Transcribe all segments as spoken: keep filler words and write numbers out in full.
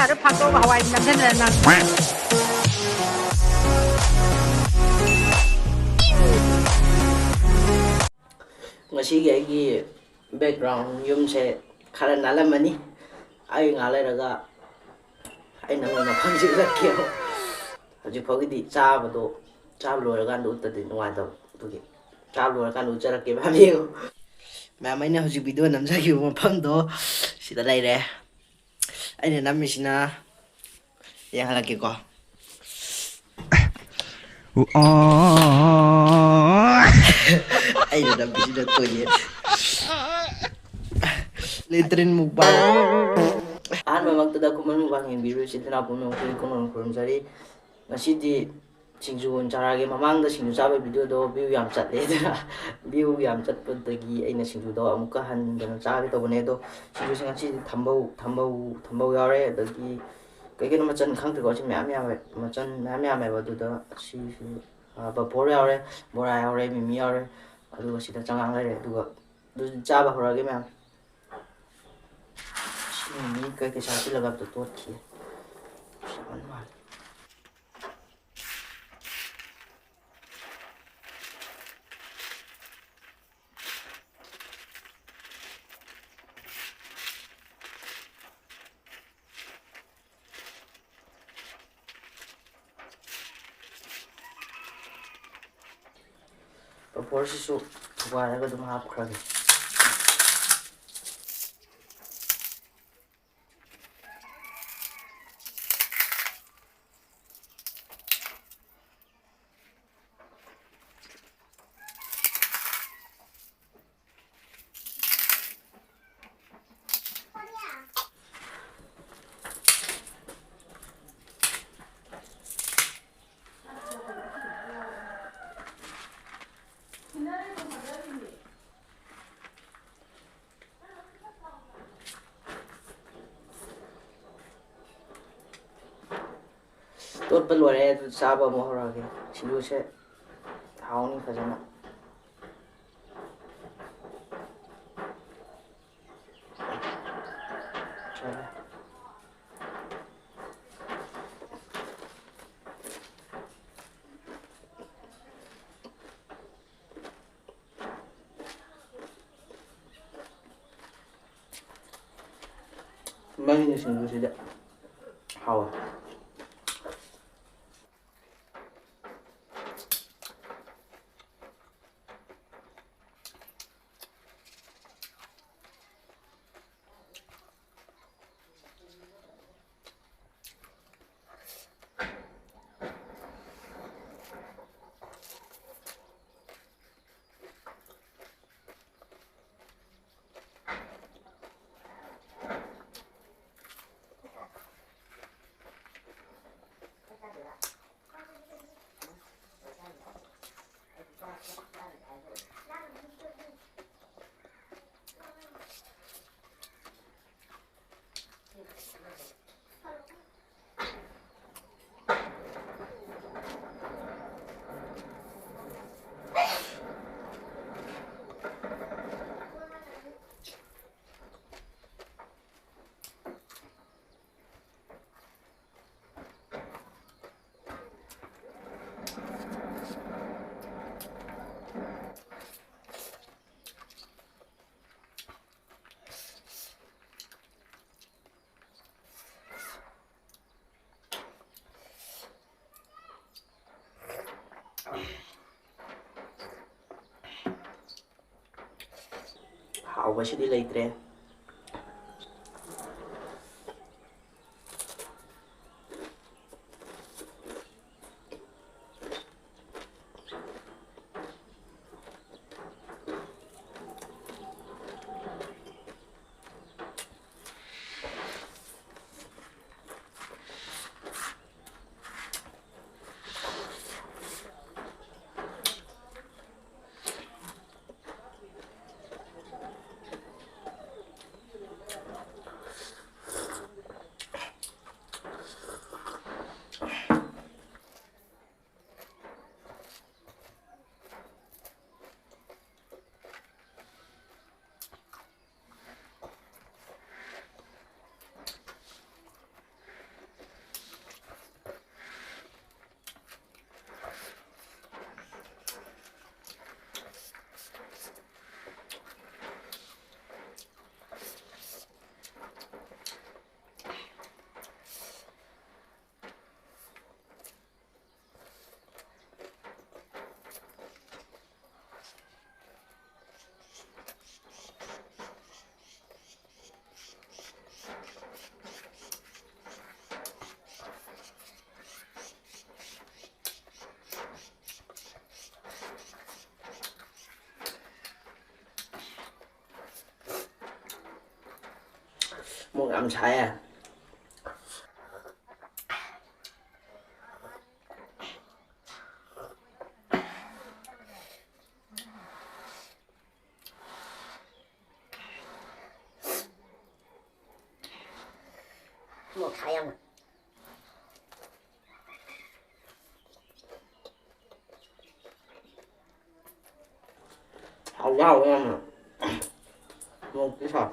ꯈꯔ ꯐꯥꯛꯇꯣꯛꯑꯒ ꯍꯋꯥꯏ ꯅꯝꯁꯤꯟꯗꯅ ꯅꯪ꯫ ꯉꯁꯤꯒꯤ ꯑꯩꯒꯤ background ꯌꯨꯝꯁꯦ ꯈꯔ ꯅꯥꯜꯂꯝꯃꯅꯤ꯫ ꯑꯩ ꯉꯥꯏꯍꯥꯛ ꯂꯩꯔꯒ ꯑꯩꯅ ꯃꯐꯝꯁꯤ ꯎꯠꯂꯛꯀꯦꯕ꯫ ꯍꯧꯖꯤꯛ ꯐꯥꯎꯒꯤꯗꯤ ꯆꯥꯕꯗꯣ, ꯆꯥꯕ ꯂꯣꯏꯔꯀꯥꯟꯗ ꯎꯠꯇꯗꯤ ꯅꯨꯡꯉꯥꯏꯇꯕ, ꯑꯗꯨꯒꯤ ꯆꯥꯕ ꯂꯣꯏꯔꯀꯥꯟꯗ ꯎꯠꯆꯔꯛꯀꯦ, ꯃꯌꯥꯝ ꯌꯦꯡꯉꯣ꯫ ꯃꯌꯥꯝ, ꯑꯩꯅ ꯍꯧꯖꯤꯛ video ꯅꯝꯖꯈꯤꯕ ꯃꯐꯝꯗꯣ ꯁꯤꯗ ꯂꯩꯔꯦ꯫ ꯑꯩꯅ ꯅꯝꯃꯤꯁꯤꯅ, ꯌꯦꯡꯍꯜꯂꯛꯀꯦꯀꯣ꯫ ꯑꯩꯅ ꯅꯝꯃꯤꯁꯤꯅ toilet꯫ Latrine mukbang꯫ ꯑꯍꯥꯟꯕꯃꯛꯇꯗ ꯈꯨꯃꯟ mukbang ꯌꯦꯡꯕꯤꯔꯤꯕ ꯏꯆꯤꯜ ꯏꯅꯥꯎ ꯄꯨꯝꯅꯃꯛꯄꯨ ꯏꯀꯣꯟ ꯀꯣꯟꯅ ꯈꯨꯔꯨꯝꯖꯔꯤ꯫ ꯉꯁꯤꯗꯤ ꯁꯤꯡꯖꯨ ꯑꯣꯏꯅ ꯆꯥꯔꯛꯑꯒꯦ꯫ ꯃꯃꯥꯡꯗ ꯁꯤꯡꯖꯨ ꯆꯥꯕꯒꯤ videoꯗꯣ view ꯌꯥꯝ ꯆꯠꯂꯦ, ꯑꯗꯨꯅ view ꯌꯥꯝ ꯆꯠꯄꯗꯒꯤ ꯑꯩꯅ ꯁꯤꯡꯖꯨꯗꯣ ꯑꯃꯨꯛꯀ ꯍꯟꯗꯅ ꯆꯥꯒꯦ ꯇꯧꯕꯅꯦ꯫ ꯑꯗꯣ ꯁꯤꯡꯖꯨꯁꯦ ꯉꯁꯤꯗꯤ ꯊꯝꯕꯧ, ꯊꯝꯕꯧ, ꯊꯝꯕꯧ ꯌꯥꯎꯔꯦ, ꯑꯗꯒꯤ ꯀꯩ ꯀꯩꯅꯣ ꯃꯆꯜ ꯈꯪꯗ꯭ꯔꯦꯀꯣ, ꯁꯤ ꯃꯌꯥꯝ ꯌꯥꯝꯃꯦ, ꯃꯆꯜ ꯃꯌꯥꯝ ꯌꯥꯝꯃꯦꯕ꯫ ꯑꯗꯨꯗ ꯁꯤꯁꯨ, ꯑ, ꯄꯥꯐꯣꯔ ꯌꯥꯎꯔꯦ, ꯕꯣꯔꯥ ꯌꯥꯎꯔꯦ, ꯃꯤꯃꯤ ꯌꯥꯎꯔꯦ, ꯑꯗꯨꯒ ꯁꯤꯗ ꯆꯉꯥꯡ ꯂꯩꯔꯦ꯫ ꯑꯗꯨꯒ ꯑꯗꯨꯗꯤ ꯆꯥꯕ ꯍꯧꯔꯛꯑꯒꯦ ꯃꯌꯥꯝ꯫ ꯁꯤ ꯃꯤꯃꯤ ꯀꯩꯀꯩꯁꯦ ꯍꯥꯞꯆꯤꯜꯂꯒ ꯑꯝꯇ ꯇꯣꯠꯈꯤꯒꯦ꯫ ꯁꯥꯃꯟ ꯃꯥꯜꯂꯦ꯫ ꯄꯥꯐꯣꯔꯁꯤꯁꯨ ꯊꯨꯒꯥꯏꯔꯒ ꯑꯗꯨꯝ ꯍꯥꯞꯈ꯭ꯔꯒꯦ꯫ ꯇꯣꯠꯄ ꯂꯣꯏꯔꯦ, ꯑꯗꯨ ꯆꯥꯕ ꯑꯃꯨꯛ ꯍꯧꯔꯛꯑꯒꯦ꯫ ꯁꯤꯡꯖꯨꯁꯦ ꯍꯥꯎꯅꯤ ꯐꯖꯅ꯫ ꯆꯠꯂꯦ꯫ ꯃꯩꯅ ꯁꯤꯡꯖꯨꯁꯤꯗꯤ ꯍꯥꯎꯋꯦ꯫ ꯍꯥꯎꯕꯁꯤꯗꯤ ꯂꯩꯇ꯭ꯔꯦ꯫ ꯃꯣꯛ ꯌꯥꯝ ꯁꯥꯏꯌꯦ꯫ ꯃꯣꯛ ꯁꯥꯏ ꯌꯥꯝꯅ꯫ ꯍꯥꯎꯗꯤ ꯍꯥꯎꯋꯦ ꯌꯥꯝꯅ꯫ ꯃꯣꯛꯇꯤ ꯁꯥꯏ꯫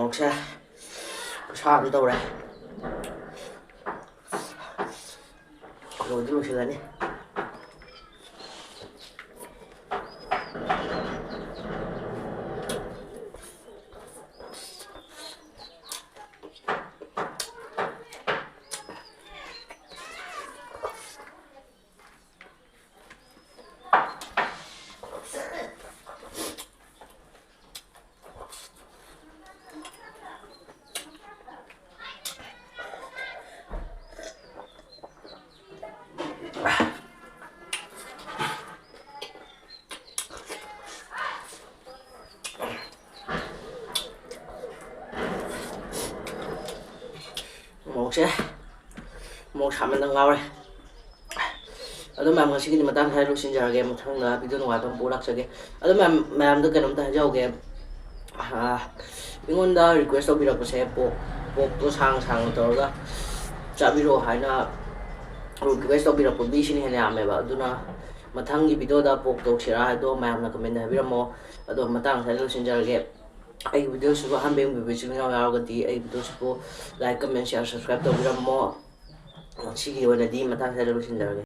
ꯃꯣꯔꯣꯛꯁꯦ ꯈꯨꯁꯥ ꯑꯃ ꯇꯧꯔꯦ꯫ ꯂꯣꯏꯗꯤ ꯂꯣꯏꯁꯤꯜꯂꯅꯤ꯫ ꯃꯣꯔꯣꯛꯁꯦ, ꯃꯣꯔꯣꯛ ꯁꯥꯃꯟꯗ ꯉꯥꯎꯔꯦ꯫ ꯑꯗꯣ ꯃꯌꯥꯝ, ꯉꯁꯤꯒꯤꯗꯤ ꯃꯇꯥꯡ ꯁ꯭ꯋꯥꯏꯗ ꯂꯣꯏꯁꯤꯟꯖꯔꯒꯦ꯫ ꯃꯊꯪꯗ ꯚꯤꯗꯤꯑꯣ ꯅꯨꯡꯉꯥꯏꯕ ꯑꯃ ꯄꯨꯔꯛꯆꯒꯦ꯫ ꯑꯗꯣ ꯃꯌꯥꯝ, ꯃꯌꯥꯝꯗ ꯀꯩꯅꯣꯝꯇ ꯍꯥꯏꯖꯍꯧꯒꯦ꯫ ꯑꯥ, ꯑꯩꯉꯣꯟꯗ ꯔꯤꯀ꯭ꯋꯦꯁ ꯇꯧꯕꯤꯔꯛꯄꯁꯦ, ꯄꯣꯛ, ꯄꯣꯛꯇꯣ ꯁꯥꯡ ꯁꯥꯡꯅ ꯇꯧꯔꯒ ꯆꯥꯕꯤꯔꯛꯑꯣ ꯍꯥꯏꯅ ꯔꯤꯀ꯭ꯋꯦꯁ ꯇꯧꯕꯤꯔꯛꯄ ꯃꯤꯁꯤꯅ ꯍꯦꯟꯅ ꯌꯥꯝꯃꯦꯕ꯫ ꯑꯗꯨꯅ ꯃꯊꯪꯒꯤ ꯚꯤꯗꯤꯑꯣꯗ ꯄꯣꯛ ꯇꯧꯁꯤꯔꯥ ꯍꯥꯏꯗꯣ ꯃꯌꯥꯝꯅ ꯀꯃꯦꯟꯗ ꯍꯥꯏꯕꯤꯔꯝꯃꯣ꯫ ꯑꯗꯣ ꯃꯇꯥꯡ ꯁ꯭ꯋꯥꯏꯗ ꯂꯣꯏꯁꯤꯟꯖꯔꯒꯦ꯫ ꯑꯩꯒꯤ ꯚꯤꯗꯤꯑꯣꯁꯤꯕꯨ ꯑꯍꯥꯟꯕ ꯌꯦꯡꯕꯤꯕ ꯏꯆꯤꯟ ꯏꯅꯥꯎ ꯌꯥꯎꯔꯒꯗꯤ ꯑꯩꯒꯤ ꯚꯤꯗꯤꯑꯣꯁꯤꯕꯨ like, comment, share, subscribe ꯇꯧꯕꯤꯔꯝꯃꯣ꯫ ꯉꯁꯤꯒꯤ ꯑꯣꯏꯅꯗꯤ ꯃꯇꯥꯡ ꯁ꯭ꯋꯥꯏꯗ ꯂꯣꯏꯁꯤꯟꯖꯔꯒꯦ꯫